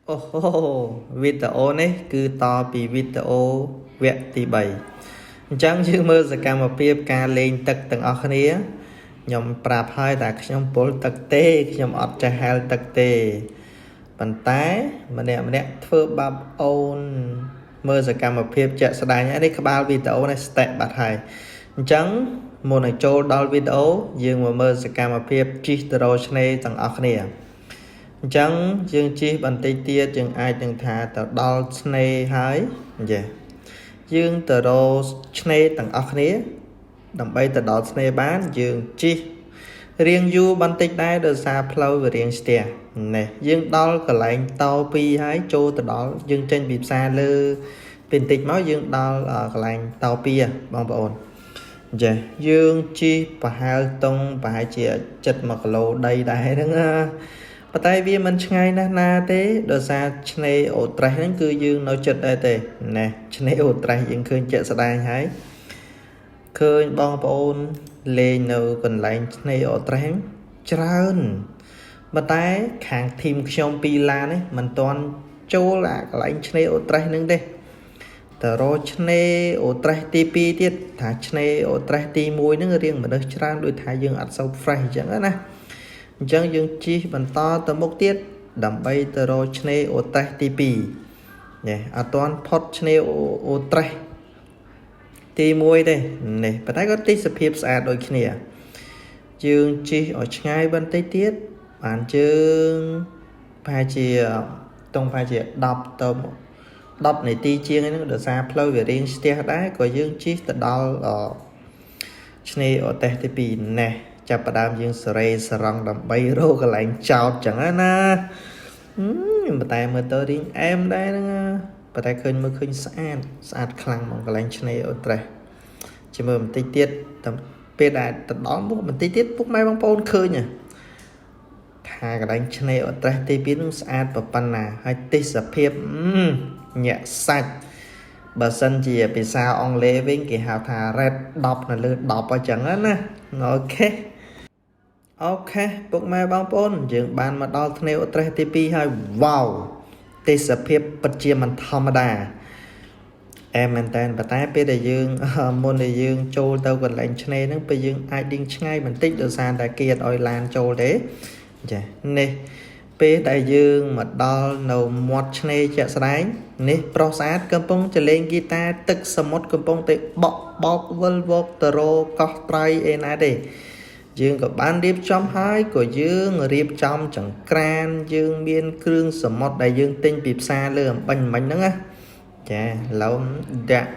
អូហូវីដេអូនេះគឺតពីវីដេអូវគ្គទី3អញ្ចឹងយើងមើលសកម្មភាពការលេងទឹកទាំងអស់គ្នាខ្ញុំប្រាប់ហើយថាខ្ញុំពុលទឹកទេខ្ញុំអត់ចេះហែលទឹកទេប៉ុន្តែម្នាក់ម្នាក់ធ្វើបាបអូនមើលសកម្មភាពជាក់ស្ដែងហើយនេះក្បាលវីដេអូនេះស្តេបាត់ហើយអញ្ចឹងមុននឹងចូលដល់វីដេអូយើងមកមើលសកម្មភាពជិះទៅរកឆ្នេរទាំងអស់គ្នាអញ្ចឹងយើងជិះបន្តិចទៀតយើងអាចនឹងថាទៅដល់ឆ្នេរហើយយ៉ាយើងទៅរកឆ្នេរទាំងអស់គ្នាដើម្បីទៅដល់ឆ្នេរបានយើងជិះរៀងយូរបន្តិចដែរដោយសារផ្លូវវារៀងស្ទះនេះយើងដល់កន្លែងត2ហើយចូលទៅដល់យើងចេញពីផ្សារលើពីបន្តិចមកយើងដល់កន្លែងត2បងប្អូនចេះយើងជិះប្រហែលតុងប្រហែលជាចិត្ត1គីឡូដីដែរហ្នឹងណាប៉ុន្តែវាមិនឆ្ងាយណាស់ណាទេដោយសារឆ្នេរអូត្រេសហ្នឹងគឺយើងនៅចិត្តដែរទេណែឆ្នេរអូត្រេសយើងឃើញជាក់ស្ដែងហើយឃើញបងប្អូនលេងនៅកន្លែងឆ្នេរអូត្រេសច្រើនប៉ុន្តែខាង team ខ្ញុំពីរឡាននេះមិនទាន់ចូលអាកន្លែងឆ្នេរអូត្រេសហ្នឹងទេតរកឆ្នេរអូត្រេសទី2ទៀតថាឆ្នេរអូត្រេសទី1ហ្នឹងរៀងមនុស្សច្រើនដូចថាយើងអត់សូវ fresh អញ្ចឹងណាអញ្ចឹងយើងជិះបន្តទៅមុខទៀតដើម្បីទៅរកឆ្នេរអូត្រេសទី2នេះអត់ទាន់ផុតឆ្នេរអូត្រេសទី1ទេនេះប៉ុន្តែក៏ទេសភាពស្អាតដូចគ្នាយើងជិះឲ្យឆ្ងាយបន្តិចទៀតបានជើងប្រហែលជាតុងប្រហែលជា10ទៅ10នាទីជាងហ្នឹងដោយសារផ្លូវវារៀងស្ទះដែរក៏យើងជិះទៅដល់ឆ្នេរអូតេសទី2ណេះចាប់ផ្ដើមយើងសេរីសរងដើម្បីរកកន្លែងចោតចឹងណាប៉ុន្តែមើលទៅរៀងអែមដែរហ្នឹងប៉ុន្តែឃើញមើលឃើញស្អាតស្អាតខ្លាំងហ្មងកន្លែងឆ្នេរអូត្រេសជាមើលបន្តិចទៀតតែពេលដែលទៅដល់មុខបន្តិចទៀតពុកម៉ែបងប្អូនឃើញថាកន្លែងឆ្នេរអូត្រេសទី2នោះស្អាតប៉ុណ្ណាហើយទេសភាពញាក់សាច់បើសិនជាភាសាអង់គ្លេសវិញគេហៅថា rate 10នៅលើ10អញ្ចឹងណាOK OK ពុកម៉ែបងប្អូនយើងបានមកដល់ឆ្នេរអូត្រេសទី2ហើយវ៉ាវទេសភាពពិតជាមិនធម្មតាអែមែនតើប៉ុន្តែពេលដែលយើងមុនដែលយើងចូលទៅកន្លែងឆ្នេរហ្នឹងពេលយើងអាចដៀងឆ្ងាយបន្តិចដោយសារតែគេអត់ឲ្យឡានចូលទេចានេះពេលដែលយើងមកដល់នៅមាត់ឆ្នេរជាក់ស្ដែងនេះប្រុសស្អាតកំពុងចលេងហ្គីតាទឹកសមុទ្រកំពុងតែបក់បោកវិលវកទៅរកោះត្រៃអេណាទេយើងក៏បានរៀបចំហើយក៏យើងរៀបចំចង្ក្រានយើងមានគ្រឿងសមុទ្រដែលយើងទិញពីផ្សារលើអំបញ្ញមិញហ្នឹងណាចាឡូវដាក់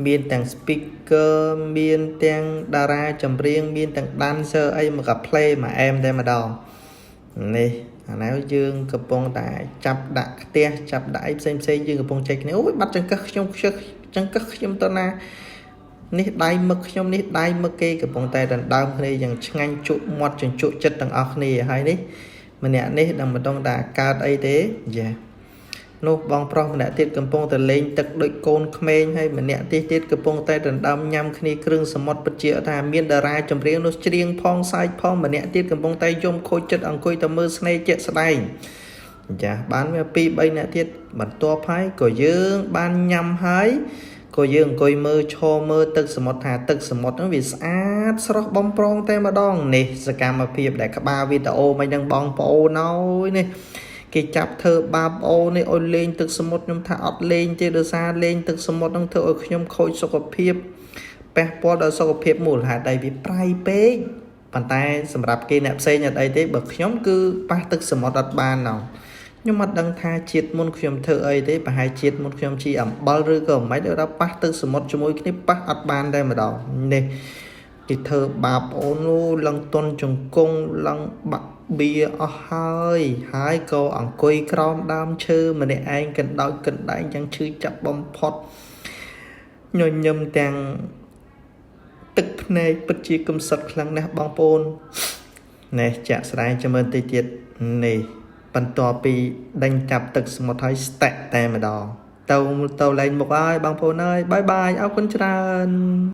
មានទាំង speaker មានទាំងតារាចម្រៀងមានទាំង dancer អីមកកា play មកអែមតែម្ដងនេះអានេះយើងកំពុងតែចាប់ដាក់ខ្ទះចាប់ដាក់អីផ្សេងផ្សេងយើងកំពុងចែកគ្នាអូយបាត់ចង្កឹះខ្ញុំខ្ជិះចង្កឹះខ្ញុំទៅណានេះដៃមឹកខ្ញុំនេះដៃមឹកគេកំពុងតែដណ្ដើមគ្នាយ៉ាងឆ្ងាញ់ជក់មាត់ជញ្ជក់ចិត្តទាំងអស់គ្នាហើយនេះម្នាក់នេះដល់មិនដឹងថាកើតអីទេយ៉ានោះបងប្រុសម្នាក់ទៀតកំពុងតែលេងទឹកដូចកូនក្មេងហើយម្នាក់ទៀតទៀតកំពុងតែដណ្ដើមញ៉ាំគ្នាគ្រឿងសមុទ្រពិតជាថាមានតារាចម្រៀងនោះច្រៀងផងសើចផងម្នាក់ទៀតកំពុងតែយំខូចចិត្តអង្គុយតែមើលស្នេហ៍ជាក់ស្ដែងចាបានវា2 3នាក់ទៀតបន្ទាប់ហើយក៏យើងបានញ៉ាំហើយក៏យើងអង្គុយមើលឈរមើលទឹកសមុទ្រថាទឹកសមុទ្រហ្នឹងវាស្អាតស្រស់បំប្រងតែម្ដងនេះសកម្មភាពដែលក្បាលវីដេអូមិននឹងបងប្អូនអើយនេះគេចាប់ធ្វើបាបអូននេះឲ្យលេងទឹកសមុទ្រខ្ញុំថាអត់លេងទេដោយសារលេងទឹកសមុទ្រហ្នឹងធ្វើឲ្យខ្ញុំខូចសុខភាពប៉ះពាល់ដល់សុខភាពមូលហេតុអីវាប្រៃពេកប៉ុន្តែសម្រាប់គេអ្នកផ្សេងអត់អីទេបើខ្ញុំគឺប៉ះទឹកសមុទ្រអត់បានណោះខ្ញុំអត់ដឹងថាជាតិមុនខ្ញុំធ្វើអីទេប្រហែលជាតិមុនខ្ញុំជីអំបិលឬក៏មិនដល់ប៉ះទឹកសមុទ្រជាមួយគ្នាប៉ះអត់បានតែម្ដងនេះគេធ្វើបាបអូននោះឡើងទន់ជង្គង់ឡើងបាក់បៀអស់ហើយហើយក៏អង្គុយក្រោមដើមឈើម្នាក់ឯងកណ្ដោចកណ្ដែងយ៉ាងឈឺចាប់បំផុតញញឹមទាំងទឹកភ្នែកពិតជាកំសត់ខ្លាំងណាស់បងប្អូននេះចាក់ស្ដែងចាំមើលតិចទៀតនេះបន្ទាប់ពីដេញចាប់ទឹកសមុទ្រហើយស្តាក់តែម្ដងទៅទៅលែងមុខហើយបងប្អូនអើយ bye bye អរគុណច្រើន។